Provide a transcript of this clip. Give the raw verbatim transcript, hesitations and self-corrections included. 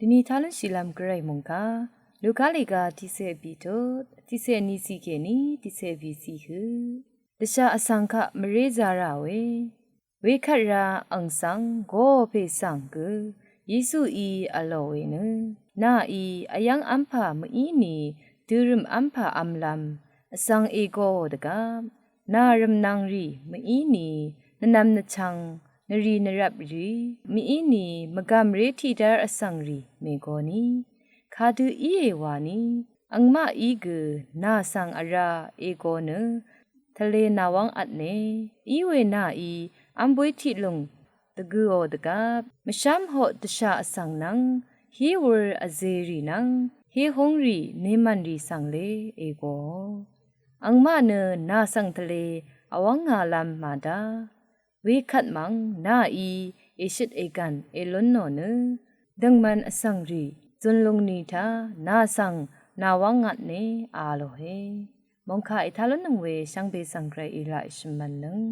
Dvni talúnshìlv́m gvray mòngkà Luka lèga tiqcé vbì tut tiqcé vní cì kèní tiqcé vbì cì hø dvshà vsvng kaq mvré zā rà we. Wekvt rā àng svng goò pè svng gø Yesuí vlò we nø, nàí vyv́ng v́mpà mvíni dørø̀m v́mpà v́mlv́m vsvng ègoò dvgvp, nà rv̀mnvng rì mvíni nvnvm nvchvng nvrì nvrvp rì mvíni mvgàmré tiqdv́r vsvng rì mègo ní. Kadø íe wa ní, àngmaqí gø nà svng vrá ègo nø tvlē nàwv́ng vtne, íwe nàí v́mbóy tiqlùng dvgø̀ò dvgvp, mvshv́m hoq dvshà vsvng nvng hí wūr vzèrì nvng hí húngrì nemv̀nrì svng lé ègoò. Àngmaq nø nà svng tvlē vwv́ng ngàlv́m màdá. Wekvt mv̀ng nàí èshøt ègv̀n èlún nò nø, døngman vsvng rì zunlung ni taq nà svng nàwv́ng vtne a lòe. Mòngkà ètá lúnnøng we shvngbe svng gvray èlaq èshø̀m mv̀nnøng.